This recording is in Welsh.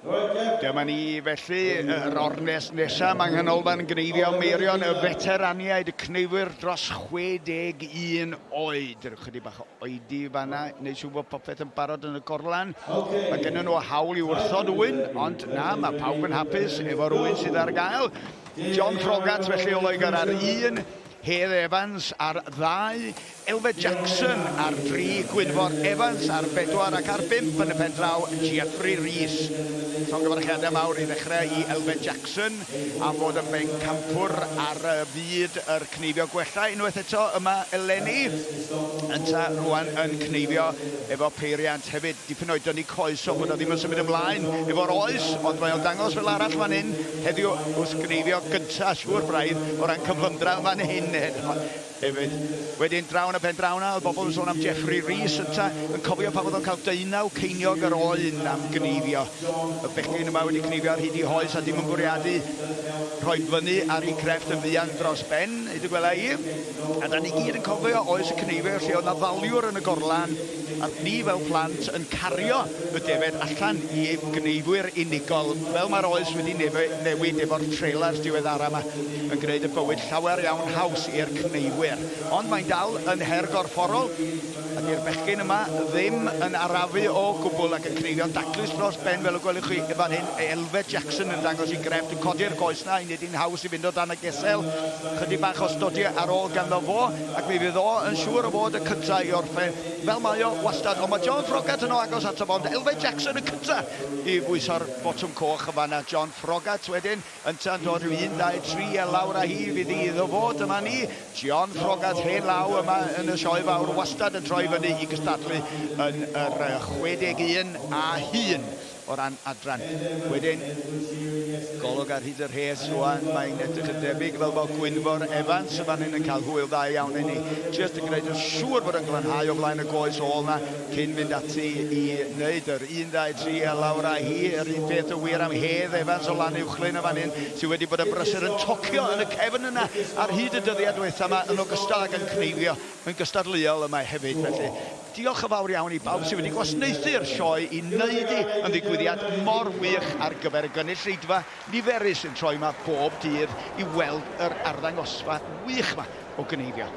Dyma ni felly yr ornest nesaf. Mae Nghanolfan Gneifio Meirion, y feteraniaid, y cneifwyr dros 61 oed. Rwy'n chydig bach o oedi fanna, neu siŵr bod popeth yn barod yn y gorlan. Mae gennym nhw hawl i wrthod ŵyn, ond na, mae pawb yn hapus efo'r ŵyn sydd ar gael. John Froggatt felly o Loegr ar un, Hedd Evans ar ddau, Elfed Jackson ar dri, Gwynfor Evans ar bedwar ac ar bump yn y pen draw, Geoffrey Rees. Llongyfarchiadau mawr i ddechrau i Elfed Jackson am fod yn bencampwr ar fyd yr cneifio gwella unwaith eto yma eleni. Ynta rwan yn cneifio efo peiriant hefyd. Dipyn o'i dynnu coes o bod o ddim yn symud ymlaen efo'r oes, ond mae o'n dangos fel arall fan hyn heddiw wrth gneifio gynta siŵr braidd o ran cyflymdra fan hyn heno. Hefyd. Wedyn draw yn y pen draw 'na, oedd bobl yn sôn am Geoffrey Rees ynta, yn cofio pan oedd o'n cael deunaw ceiniog yr oen am gneifio. Y bechgyn yma wedi cneifio ar hyd eu hoes a dim yn bwriadu rhoi fyny ar eu crefft yn fuan dros ben, hyd y gwela i. A 'dan ni gyd yn cofio oes y cneifio lle oedd 'na ddaliwr yn y gorlan a ni fel plant yn cario y defaid allan i gneifwyr unigol, fel mae'r oes wedi newid efo'r trailers diweddara 'ma yn gwneud y bywyd llawer iawn haws i'r cneifwyr. Ond mae'n dal yn her gorfforol, a 'di'r bechgyn yma ddim yn arafu o gwbl ac yn cneifio'n daclus dros ben fel y gwelwch chi yn fan hyn, Elfed Jackson yn dangos ei grefft yn codi'r goes 'na i wneud hi'n haws i fynd o dan y gesel. Chydig bach o stodie ar ôl ganddo fo, ac mi fydd o yn siŵr o fod y cynta i orffen, fel mae o wastad. Ond mae John Froggatt yn o agos ato fo, ond Elfed Jackson y cynta i bwyso'r botwm coch yn fan'na. John Froggatt wedyn, ynta'n dod rhyw 1, 2, 3 a lawr â hi fydd hi iddo fo. Dyma ni, John Froggatt hen law yma yn y Sioe Fawr, wastad yn troi fyny i gystadlu yn yr 61 a hun. o ran adran. Wedyn, golwg ar hyd y rhes rwan, mae'n edrych yn debyg fel bod Gwynfor Evans yn fan hyn yn cael hwyl dda iawn i ni. Jyst yn gwneud yn siŵr bod yn glanhau o flaen y goes ôl na cyn mynd ati i wneud yr 1, 2, 3 a lawr â hi. Yr un peth yn wir am Hedd Evans o Lanuwchllyn yn fan hyn, sydd wedi bod yn brysur yn tocio yn y cefn yna ar hyd y dyddiau diwetha yma, yn ogystal ag yn cneifio yn gystadleuol yma hefyd. Felly, Diolch yn fawr iawn i bawb sydd wedi gwasnaethu'r sioe i wneud hi yn ddigwyddiad mor wych ar gyfer y gynulleidfa niferus sy'n troi 'ma bob dydd i weld yr arddangosfa wych 'ma o gneifio.